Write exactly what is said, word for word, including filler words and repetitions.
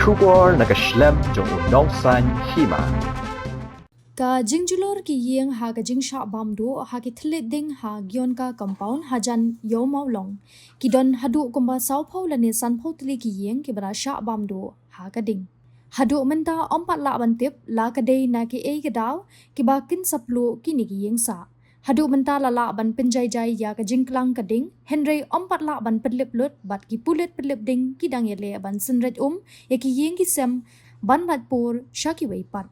Khubor na ka shlem jong u nongsan hima. Ka jingjulor ki ïing ha ka jingshah bam duh ha ki thylliej ding ha Gionka compound hajan Ïew Mawlong. Ki don haduh kumba sawphew lane sanphew tylli ki ïing kiba la shah bam duh ha ka ding. Haduh mynta ym pat lah ban tip la ka dei na kiei ka daw kiba kin sa pluh kine ki ïing sah. Haduh mynta la lah ban pynjaijai ïa ka jingklang ka ding, hynrei ym pat lah ban pynlip lut bad ki pulit pynlip ding ki dang ïaleh ban synreit um ïa ki ïing ki sem ban lait pur sha kiwei pat.